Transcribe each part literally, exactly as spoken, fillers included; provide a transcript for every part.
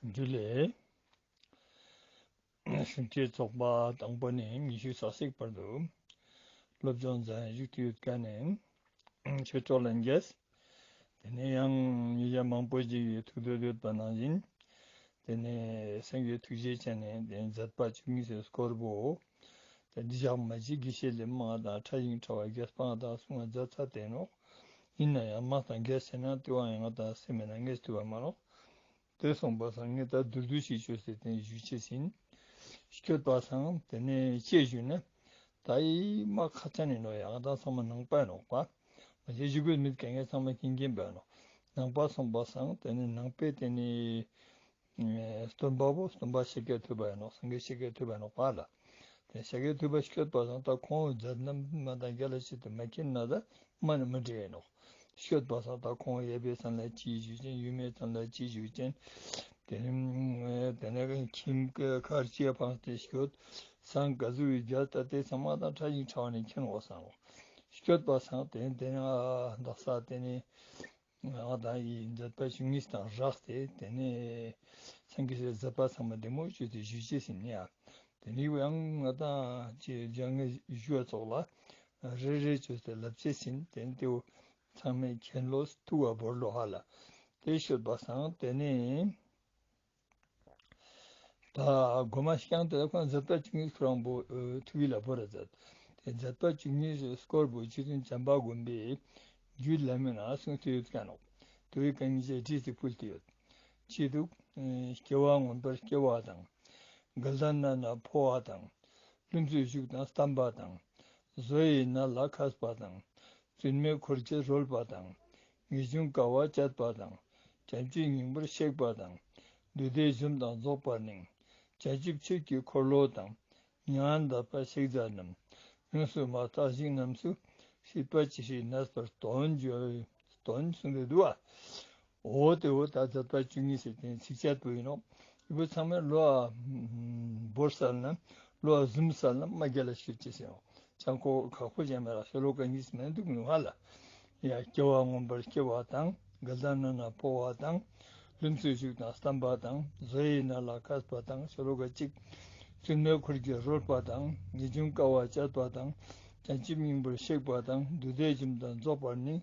འཇུ་ལེ། གཞོན་སྐྱེས་ཚོགས་པ་དང་པོ་ནས་ཉི་ཤུ་རྩ་གཅིག་བར་དུ་སློབ་སྦྱོང་མཛད་བཞུགས་ཏེ་ཡོད་མཁན་ནས་ཆོས་གྲོགས་ལྷན་རྒྱས། དེ་ནས་ཡང་མི་གཞན་མང་པོ་ཞིག་གིས་ཐུགས་འདོད་ཡོད་པ་ནང་བཞིན། དེ་ནས་སངས་རྒྱས་ཐུགས་རྗེ་ཅན་ནས་དེ་མཛད་པ་བཅུ་གཉིས་སི་སྐོར་བོ། དེ་འདི་ཞག་མ་གཅིག་དགེ་བཤེས་ལས་མང་དང་ཕྲ་ཞིང་ཕྲ་བ་རྒྱས་པ་དང་གསུང་བ་མཛད་ཚར་ཏེ་ནོག་ཡིན་ན་ཡང་མང་དང་རྒྱས་ཟེར་ན་དེ་བ་ཡང་ང་དང་སེམས་མེད་ན་ངེས་ཐུབ་པ་མ་ནོག་དེ་སོང་པ་སང་ངས་ད་བསྡུས་བསྡུས་ཤིག་བཅོས་ཏེ་དེ་ཞུ་ཆེད་ཡིན། སྐྱོད་པ་སང་དེ་ནས་ཅེས་ཞུས་ན། ད་ཡི་མ་ཁ་ཆ་ནས་ནོ་ཡང་ད་ཚང་མ་ནང་པ་ནོག་པ། མ་གཞི་གཞུག་གུ་མི་ག་ངས་ཚང་མ་མཁྱེན་མཁྱེན་པ་ནོག་ནང་པ་སོང་པ་སང་དེ་ནས་ནང་པའི་དེ་ནས་སྟོན་པ་བོ་སྟོན་པ་ཤཱཀྱ་ཐུབ་པ་ཡིན་ནོག་སངས་རྒྱས་ཤཱཀྱ་ཐུབ་པ་ཡིན་ནོག་པ་ལ། དེ་ཤཱཀྱ་ཐུབ་པ་སྐྱོད་པ་སང་ད་ཁོང་མཛད་རྣམ་མ་དང་རྒྱ་ལ་ཆེད་དུ་མ་མཁྱེན་ན་ད་མ་ནི་མི་འགྲིག་ཡིན་ནོག་སྐྱོད་པ་སང་ད་ཁོང་ཡབ་པའི་མཚན་ལ་ཅི་ཞུ་ཅན་ཡུམ་མའི་མཚན་ལ་ཅི་ཞུ་ཅན། དེ་ནས་དེ་ནས་ཁྱིམ་གྱི་ཁར་སྐྱེས་འཕངས་ཏེ་སྐྱོད། སང་ག་ཟུ་བའི་རྒྱ་ལྟ་དེ་ཚང་མ་དང་ཕྲ་ཞིང་ཕྲ་བ་ནས་མཁྱེན་འོ་སང་། སྐྱོད་པ་སང་དེ་དེ་ནས་ཨ་འདག་ས་དེ་ནས་ང་དང་ཡི་མཛད་པ་བཅུ་གཉིས་དང་སྦྲགས་ཏེ་དེ་ནས་སངས་རྒྱས་སི་མཛད་པ་ཚང་མ་བདེ་མོ་བཅོས་ཏེ་ཞུ་ཅེས་ཟིན་ནས་ཨ། དེ་ནས་ཡང་ང་དང་ཅེས་སྦྱང་ངེས་ཞུ་བ་ཚོགས་ལ་རེ་རེ་བཅོས་ཏེ་ལབ་ཅེས་ཟིན། དེ་ནས་དེའུ་ཚང་མས་མཁྱེན་ལོ་ཐུགས་བ་བོར་ལོ་ཧ་ལ། དེ་ཤོད་པ་སང་དེ་ནས་ད་སྒོ་མ་ཤང་དེ་ལ་ཁོང་མཛད་པ་བཅུ་གཉིས་ཁོ་རང་བོ་ཐུགས་ཡིད་ལ་བོར་ར་མཛད། དེ་མཛད་པ་བཅུ་གཉིས་སྐོར་བོ་རྗེ་བཙུན་བྱམས་པ་མགོན་པོས་རྒྱུད་བླ་མའི་ནང་གསུངས་ཏེ་ཡོད་ཀྱང་ནོག་དེའི་གང་ཉིད་ཅེས་བྲིས་ཏེ་ཕུལ་ཏེ་ཡོད། ཅེས་འདུག་སྐྱེ་བ་མངོན་པར་སྐྱེ་བ་དང་། འགལ་ཟླ་ན་ན་འཕོ་བ་དང་། ལྷུམས་སུ་ཞུགས་དང་བརྟན་པ་དང་། བཟོ་ཡི་ནད་ལ་མཁས་པ་དང་། བཙུན་མོའི་འཁོར་གྱིས་རོལ་པ་དང་། ངེས་འབྱུང་དཀའ་བ་སྤྱད་པ་དང་། བྱང་ཆུབ་སྙིང་པོར་གཤེགས་པ་དང་། བདུད་སྡེ་འཇོམས་དང་རྫོགས་པར་གནས། བྱང་ཆུབ་ཆོས་ཀྱི་འཁོར་ལོ་དང་། མྱ་ངན་འདས་པ་གཤེགས་མཛད་རྣམས། ཡོངས་སུ་མ་དག་ཞིང་རྣམས་སུ། སྲིད་པ་ཇི་སྲིད་གནས་པར་སྟོན། སྟོན་གསུངས་ཏེ་འདུག་བ། འོ་དེ་འོ་ད་མཛད་པ་བཅུ་གཉིས་ཟེར་དེ་ཚིགས་བཅད་པོ་ཡིན་ནོག་འི་བོ་ཚང་མས་བློ་ཨ་བོར་སལ་ན་བློ་ཨ་ཟུམ་སལ་ན་མ་རྒྱལ་ལ་ཤེར་ཅེས་ཟེར་འོ། ཅང་ཁོ་ཁག་པོ་ཅན་མེད་ལ་ཤོ་ལོ་ཀ་གཉིས་མེད་འདུག་མི་བ་ལ། ཡ་སྐྱེ་བ་མངོན་པར་སྐྱེ་བ་དང་། འགལ་ཟླ་ན་ན་འཕོ་བ་དང་། ལྷུམས་སུ་ཞུགས་དང་བརྟན་པ་དང་། བཟོ་ཡི་ནད་ལ་མཁས་པ་དང་ཤོ་ལོ་ཀ་གཅིག་བཙུན་མོའི་འཁོར་གྱིས་རོལ་པ་དང་། ངེས་འབྱུང་དཀའ་བ་སྤྱད་པ་དང་། བྱང་ཆུབ་སྙིང་པོར་གཤེགས་པ་དང་། བདུད་སྡེ་འཇོམས་དང་རྫོགས་པར་གནས།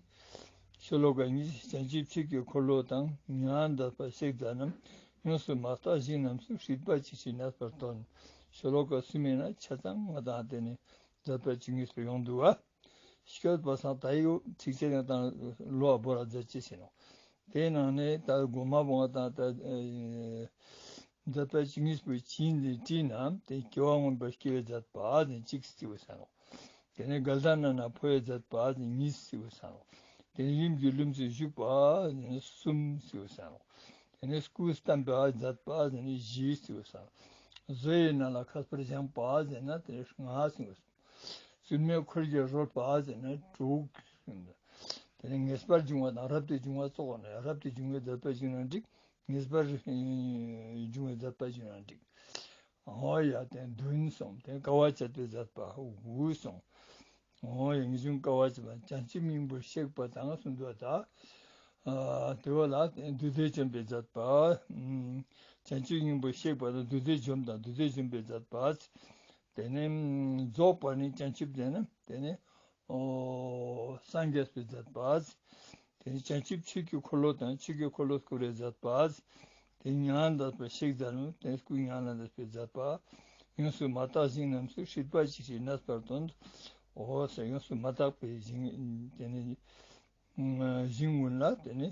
ཤོ་ལོ་ཀ་གཉིས། བྱང་ཆུབ་ཆོས་ཀྱི་འཁོར་ལོ་དང་། མྱ་ངན་འདས་པ་གཤེགས་མཛད་རྣམས། ཡོངས་སུ་མ་དག་ཞིང་རྣམས་སུ། སྲིད་པ་ཇི་སྲིད་གནས་པར་སྟོན། ཤོ་ལོ་ཀ་གསུམ་ཡིན་ན་ཆ་ཚང་ང་དང་དེ་ནི་མཛད་པ་བཅུ་གཉིས་སུ་ཡོང་འདུག་བ། སྐྱོད་པ་སང་ད་ཡོད་ཚིགས་བཅད་ཡང་དང་བློ་བ་བོར་ར་མཛད་ཅེས་ཟེར་ནོག་དེའི་ནང་ནས་ད་སྒོ་མ་བོ་ང་དང་ད་མཛད་པ་བཅུ་གཉིས་པོའི་བྱིན་ནས་བྲིས་ན་དེ་སྐྱེ་བ་མངོན་པར་སྐྱེ་བའི་མཛད་པ་ནི་གཅིག་ཟེར་བ་ཟེར་ནོག་དེ་ནས་འགལ་ཟླ་ན་ན་འཕོ་བའི་མཛད་པ་ནི་གཉིས་ཟེར་བ་ཟེར་ནོག་དེ་ནས་ཡུམ་གྱི་ལྷུམས་སུ་ཞུགས་པ་ནི་གསུམ་ཟེར་བ་ཟེར་ནོག་དེ་ནས་སྐུ་བལྟམས་པའི་མཛད་པ་ནི་བཞི་ཟེར་བ་ཟེར་ནོག་བཟོ་ཡི་ནད་ལ་མཁས་པར་བཞེངས་པ་ཟེར་ན་དེ་ནས་ལྔ་ཟེར་བ་ཟེར་ནོག་བཙུན་མོའི་འཁོར་གྱིས་རོལ་པ་ཟེར་ན་དྲུག་དེ་ནས་ངེས་པར་འབྱུང་བ་དང་རབ་ཏུ་བྱུང་བ་སོགས་ནས་རབ་ཏུ་བྱུང་བའི་མཛད་པ་བྱུང་ན་འགྲིག་ངེས་པར་འབྱུང་བའི་མཛད་པ་བྱུང་ན་འགྲིག་འོ་ཡ་དེ་བདུན་སོང་། དེ་དཀའ་བ་སྤྱད་པའི་མཛད་པ་དགུ་སོང་། འོ་ཡ་ངེས་འབྱུང་དཀའ་བ་སྤྱད་པ་བྱང་ཆུབ་སྙིང་པོར་གཤེགས་པ་དང་གསུམ་དུ་ད། དེ་བ་ལ་བདུད་སྡེ་འཇོམས་པའི་མཛད་པ། བྱང་ཆུབ་སྙིང་པོར་གཤེགས་པ་དང་བདུད་སྡེ་འཇོམས་དང་བདུད་སྡེ་འཇོམས་པའི་མཛད་པ། དེ་ནས་རྫོགས་པ་ནི་བྱང་ཆུབ་ཟེར་ན་དེ་ནི་ཨོ་སངས་རྒྱས་པའི་མཛད་པ། དེ་ནི་བྱང་ཆུབ་ཆོས་ཀྱི་འཁོར་ལོ་དང་ཆོས་ཀྱི་འཁོར་ལོ་བསྐོར་བའི་མཛད་པ། དེ་ནི་མྱ་ངན་འདས་པ་གཤེགས་མཛད་རྣམས་དེ་ནི་སྐུ་མྱ་ངན་ལས་འདས་པའི་མཛད་པ། ཡོངས་སུ་མ་དག་ཞིང་རྣམས་སུ་སྲིད་པ་ཇི་སྲིད་གནས་པར་སྟོན། ཨོ་ཟེར་ཡོངས་སུ་མ་དག་པའི་ཞིང་དེ་ནི། ཞིང་ཀུན་ལ་དེ་ནི་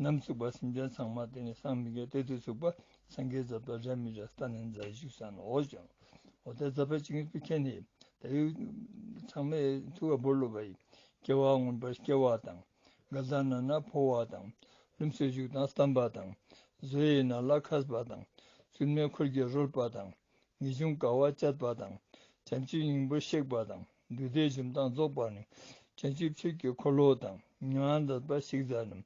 རྣམ་ཚུགས་པ་སེམས་ཅན་ཚང་མ་དེ་ནི་སངས་མི་རྒྱས་དེ་དུས་ཚུགས་པ་སངས་རྒྱས་མཛད་པ་རབ་མི་རབ་ལྟ་ནས་མཛད་བཞུགས་ས་ནོ་ཀྱང་། འོ་དེ་མཛད་པ་བཅུ་གཉིས་པོ་མཁྱེན་ནས་དེ་ཚང་མས་ཐུགས་ཀ་བོར་ལོ་བ་ཡི་སྐྱེ་བ་མངོན་པར་སྐྱེ་བ་དང་། འགལ་ཟླ་ན་ན་འཕོ་བ་དང་། ལྷུམས་སུ་ཞུགས་དང་བརྟན་པ་དང་། བཟོ་ཡི་ནད་ལ་མཁས་པ་དང་། བཙུན་མོའི་འཁོར་གྱིས་རོལ་པ་དང་། ངེས་འབྱུང་དཀའ་བ་སྤྱད་པ་དང་། བྱང་ཆུབ་སྙིང་པོར་གཤེགས་པ་དང་། བདུད་སྡེ་འཇོམས་དང་རྫོགས་པར་གནས། བྱང་ཆུབ་ཆོས་ཀྱི་འཁོར་ལོ་དང་། མྱ་ངན་འདས་པ་གཤེགས་མཛད་རྣམས།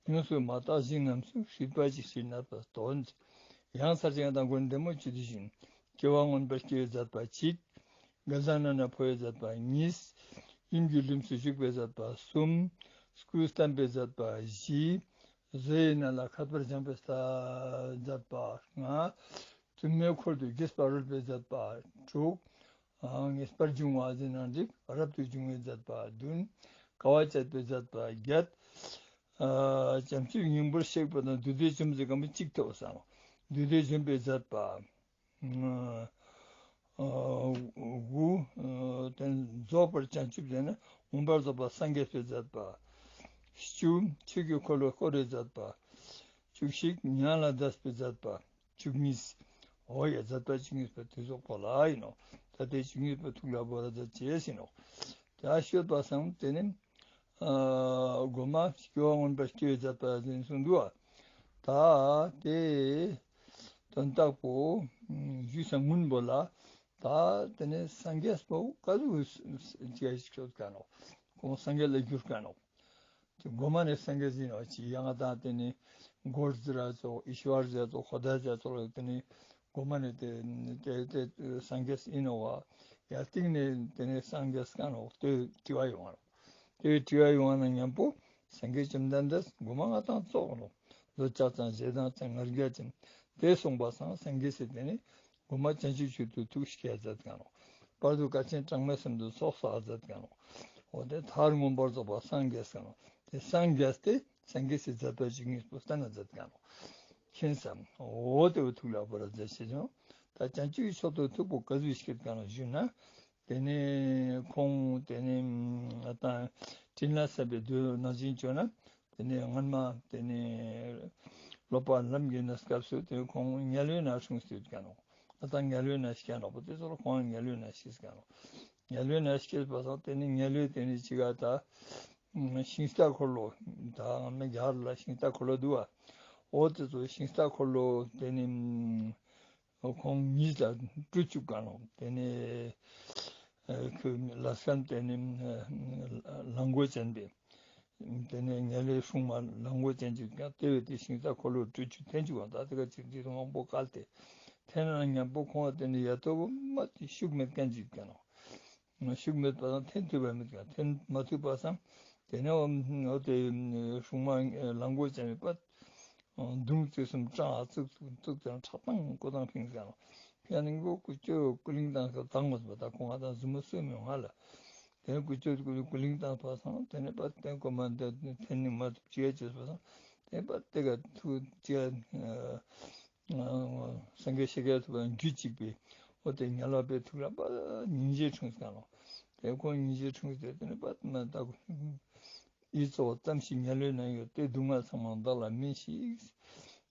ཡོངས་སུ་མ་དག་ཞིང་རྣམས་སུ། སྲིད་པ་ཇི་སྲིད་གནས་པར་སྟོན། ཡང་ཚར་གཅིག་ཡང་དང་མགོན་བདེ་མོ་བཅུ་བདུན་བཞིན། སྐྱེ་བ་མངོན་པར་སྐྱེ་བའི་མཛད་པ་གཅིག་འགལ་ཟླ་ན་ན་འཕོ་བའི་མཛད་པ་གཉིས། ཡུམ་གྱི་ལྷུམས་སུ་ཞུགས་པའི་མཛད་པ་གསུམ། སྐུ་བལྟམས་པའི་མཛད་པ་བཞི། བཟོ་ཡི་ནང་ལ་ཁ་ཐུབ་པར་སྦྱངས་པའི་ས་མཛད་པ། ལྔ། བཙུན་མོའི་འཁོར་དུ་དགྱེས་པ་རོལ་པའི་མཛད་པ། དྲུག། ཨ་ངེས་པར་འབྱུང་བ་ཟེར་ན་འགྲིག་རབ་ཏུ་བྱུང་བའི་མཛད་པ། བདུན། དཀའ་བ་སྤྱད་པའི་མཛད་པ། བརྒྱད། ཨ་བྱམས་ཆུབ་སྙིང་པོར་གཤེགས་པ་དང་བདུད་སྡེ་འཇོམས་ཟེར་གམ་གཅིག་ཐོབ་སམ། བདུད་སྡེ་འཇོམས་པའི་མཛད་པ། ཨ་དགུ། ཨ་དེ་རྫོགས་པར་བྱང་ཆུབ་ཟེར་ན་མངོན་པར་རྫོགས་པ་སངས་རྒྱས་པའི་མཛད་པ། བཅུ། ཆོས་ཀྱི་འཁོར་ལོ་བསྐོར་བའི་མཛད་པ། བཅུ་གཅིག། མྱང་ལ་འདས་པའི་མཛད་པ། བཅུ་གཉིས། འོ་ཡ་མཛད་པ་བཅུ་གཉིས་པ་དེ་ཚོ་གོ་ལ་ཡིན་ནོ། ད་ལྟའི་བཅུ་གཉིས་པ་ཐུགས་ལ་བོར་ར་མཛད་ཅེས་ཡིན་ནོ། ད་ཤོད་པ་སང་དེ་ནི་ཨ་སྒོ་མ་སྐྱེ་བ་མངོན་པར་སྐྱེ་བའི་མཛད་པ་ཟེར་གསུངས་འདུག་ཨ། ད་དེ་དོན་དག་པོ་ཞུས་སང་སྔོན་པོ་ལ་ད་དེ་ནི་སངས་རྒྱས་པོ་ག་ཟུག་ཅིག་ཤོད་ག་ནོ། ཁོང་སངས་རྒྱས་ལ་གྱུར་ག་ནོ། དེ་སྒོ་མ་ནས་སངས་རྒྱས་ཡིན་ནོ་ཅི་ཡང་དང་དེ་ནི་གོརྫི་ར་ཙོགས་ཨིཤ་བར་ཛ་ཙོགས་ཧོ་ད་ཛ་ཙོགས་ལ་དེ་ནི་སྒོ་མ་ནས་དེ་དེ་དེ་སངས་རྒྱས་ཡིན་ནོ་བ། ཡ་སྟེང་ནས་དེ་ནི་སངས་རྒྱས་ག་ནོ་དེ་དྲི་བ་ཡོང་བ་ནོ། དེ་དྲི་བ་ཡོང་བ་ན་མཉམ་པོ་སངས་རྒྱས་བཅོམ་ལྡན་འདས་སྒོ་མ་ང་དང་ཙོགས་ནོ། ལོ་ལྕགས་ཙང་ཞེ་སྡང་ཙང་ང་རྒྱལ་ཅན་དེ་གསུངས་པ་སང་སངས་རྒྱས་སི་དེ་ནི། སྒོ་མ་བྱང་ཆུབ་མཆོག་ཏུ་ཐུགས་བསྐྱེད་མཛད་ག་ནོ། བར་དུ་དཀའ་ཆེན་གྲངས་མེད་གསུམ་དུ་ཚོགས་བསགས་མཛད་ག་ནོ། འོ་དེ་མཐར་མངོན་པར་རྫོགས་པ་སངས་རྒྱས་ག་ནོ། དེ་སངས་རྒྱས་ཏེ་སངས་རྒྱས་སི་མཛད་པ་བཅུ་གཉིས་པོ་བསྟན་ན་མཛད་ག་ནོ། མཁྱེན་སམ། འོ་དེ་བོ་ཐུགས་ལ་བོར་ར་མཛད་ཅེས་ཀྱང་ད་བྱང་ཆུབ་མཆོག་ཏུ་ཐུགས་པོ་ག་ཟུག་བསྐྱེད་ག་ནོ་ཞུ་ན། དེ་ནས་ཁོང་དེ་ནས་ད་དྲིན་ལ་ཟབ་པའི་མདོ་ནང་བཞིན་བྱོས་ན། དེ་ནས་སྔོན་མ་དེ་ནས་སློབ་པ་ལམ་གྱི་གནས་སྐབས་སུ་དེ་ཁོང་དམྱལ་བའི་ནང་སྲུང་སྟེ་ཡོད་ཀྱང་ནོ། ང་དང་དམྱལ་བའི་ནང་སྐྱེས་ནོ་པོ་དེ་ཚོ་ལ་ཁོང་དམྱལ་བའི་ནང་སྐྱེས་ཀྱང་ནོ། དམྱལ་བའི་ནང་སྐྱེས་པ་སང་དེ་ནས་དམྱལ་བའི་དེ་ནས་ཅི་ག་ད་ཤིང་རྟ་འཁོར་ལོ་ད་ང་མི་རྒྱ་ལ་ཤིང་རྟ་འཁོར་ལོ་འདུག་བ། འོ་དེ་ཚོ་ཤིང་རྟ་འཁོར་ལོ་དེ་ནས་ཁོང་ཉིད་ལ་སྤྲུལ་བཅུག་ག་ནོ། དེ་ནས་ཁོས་ལ་སྐམ་དེ་ནས་ལ་མགོ་ཅན་པས། དེ་ནས་དམྱལ་བའི་སྲུང་མ་ལ་མགོ་ཅན་གྱིས་ཀྱང་དེ་བས་དེ་ཤིང་རྟ་འཁོར་ལོ་སྤྲུལ་བཅུག་འཐེན་བཅུག་བ། ད་དེ་ག་ཅིག་འདི་མང་པོ་བཀལ་ཏེ་འཐེན་ན་མཉམ་པོ་ཁོང་དེ་ནས་ཡ་ཏོ་བོ་མ་དེ་ཤུགས་མེད་མཁན་གྱིས་ཀྱང་ནོ། ཤུགས་མེད་པ་དང་འཐེན་ཐུབ་པ་མེད་ཀྱང་འཐེན་མ་ཐུབ་པ་སང་དེ་ནས་འོ་དེ་སྲུང་མ་ལ་མགོ་ཅན་པས་པ། མདུང་རྩེ་གསུམ་སྐྲངས་བཙུགས་བཙུགས་ཙང་ཁྲག་དང་ཀོ་དང་ཕིང་ཟེར་ནོ། ཕན་ནི་མགོ་ཀུ་ཅོ་ཀུ་ལིང་དང་ཁ་དང་མ་ཟིན་པ་ད་ཁོང་ང་དང་གཟུ་མོ་སུ་མི་ང་ལ། དེ་ཀུ་ཅོ་ཀུ་ལིང་དང་པ་སང་དེ་ནས་པ་དེ་ཀོ་མ་འདི་འཐེན་ནི་མ་ཐུབ་ཅི་ཡ་བྱེད་པ་སང་དེ་པ་དེ་ག་ཐུག་ཅི་ཡ། སངས་རྒྱས་ཤཱཀྱ་ཐུབ་པ་རྒྱུད་གཅིག་པའི་འོ་དེ་དམྱལ་བ་པའི་ཐུགས་ལ་པ་སྙིང་རྗེ་འཁྲུངས་ཀྱང་ནོ། དེ་ཁོང་སྙིང་རྗེ་འཁྲུངས་ཏེ་དེ་ནས་པ་མ་ད་ཡིད་གཙོ་བོ་ཙམ་ཞིག་དམྱལ་བའི་ནང་ཡོད་དེ་སྡུག་བསྔལ་ཚང་མ་བདག་ལ་སྨིན་ཞིག་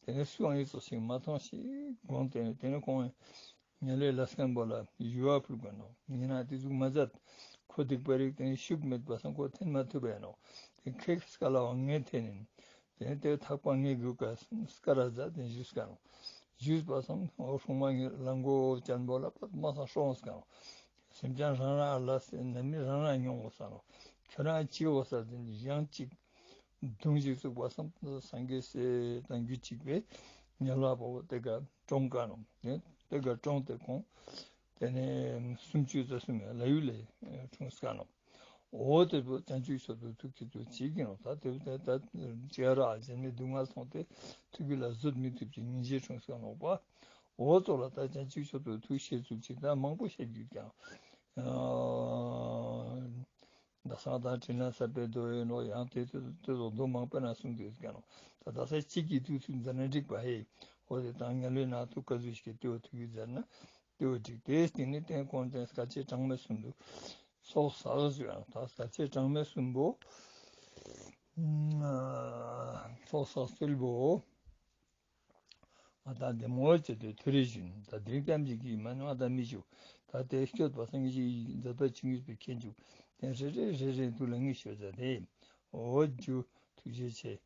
དེ་ནས་སུའང་ཡིད་གཙོ་ཞིག་མ་མཐོང་ཞིག་དགོངས་ཏེ་དེ་ནས་ཁོང་དམྱལ་བའི་ལས་མཁན་པོ་ལ་ཞུ་བ་ཕུལ་དགོས་ནོ། ཡིན་ན་དེ་ཟུག་མ་མཛད། ཁོ་སྡིག་པ་རིག་དེ་ནས་ཤུགས་མེད་པ་སང་ཁོ་འཐེན་མ་ཐུབ་པས་ནོ། དེ་ཁེག་སྐ་ལ་བ་ངས་འཐེན་ཡིན། དེ་ནས་དེ་ཐག་པ་ངས་དགོས་ཀ་སྐ་ར་ཛ་དེ་ཞུས་ཀ་ནོ། ཞུས་པ་སང་འོ་སྲུང་མ་ངས་ལ་མགོ་ཅན་པོ་ལ་པ་མ་སང་སྲོང་ཀ་ནོ། སེམས་ཅན་རང་རང་ལ་ཟེར་ནི་མི་རང་རང་མྱོང་དགོས་ས་ནོ། ཁྱོད་རང་གཅིག་འོ་ས་དེ་ནི་ཡང་གཅིག་མདུང་ཞིག་བཙུགས་པ་སང་སངས་རྒྱས་སྲས་དང་རྒྱུད་གཅིག་པའི་དམྱལ་བ་པོ་དེ་ག་གྲོངས་ཀ་ནོ། དེ་ག་གྲོངས་ཏེ་ཁོང་དེ་ནས་སུམ་ཅུ་རྩ་གསུམ་ལ་ཡུལ་ལས་འཁྲུངས་ཀ་ནོ། འོ་དེ་བོ་བྱང་ཆུབ་མཆོག་ཏུ་ཐུགས་ཀྱི་ཐུགས་བྱེད་ཀྱི་ནོ། ད་དེ་བོ་དེ་ད་ཅེ་ར་གཞན་མའི་སྡུག་བསྔལ་མཐོང་སྟེ་ཐུགས་ཀྱི་ལ་བཟོད་མི་ཐུབ་ཀྱི་སྙིང་རྗེ་འཁྲུངས་ཀ་ནོ་པ། འོ་ཙོགས་ལ་ད་བྱང་ཆུབ་མཆོག་ཏུ་ཐུགས་བཞེད་ཚུལ་གྱིས་ད་མང་པོ་བཤད་རྒྱུ་ཀྱང་། ད་སང་ད་དྲིན་ལན་གསབ་པའི་མདོ་ཡོད་ནོ། ཡང་དེ་དེ་དེ་ཚོ་མདོ་མང་པོ་ན་གསུངས་ཏེ་ཡོད་ཀྱང་ནོ། ད་ད་ས་གཅིག་གིས་དུས་ཚོད་འཛིན་ན་འགྲིག་པ་ཧེ། འོ་དེ་དང་དམྱལ་བའི་ནང་དུ་ག་ཚོད་ཞིག་གིས་དེ་བ་ཐུག་གི་འཛིན་ན་དེ་བ་འགྲིག་དེའི་སྟེང་ནས་རྟེན་སྐོང་རྟེན་སྐལ་ཆེན་གྲངས་མེད་གསུམ་དུ་ཚོགས་བསགས་ཟེར་ཡང་ད་སྐལ་ཆེན་གྲངས་མེད་གསུམ་པོ་ཚོགས་བསགས་སྲོལ་བོ། ང་དང་འདི་མོ་བྱེད་དུས་ཐུ་རེ་བཞིན་ད་དེང་ཙམ་ཞིག་གིས་མ་ནི་ང་དང་མི་ཞུ། ད་དེ་སྐྱོད་པ་སངས་རྒྱས་མཛད་པ་ཆུང་ངུས་པའི་མཁྱེན་འཇུག་དེ་རེ་རེ་རེ་རེ་འདུག་ལ་ངེས་ཤོད་ཟ་དེ། འོ་རྒྱུ་ཐུགས་རྗེ་ཆེ།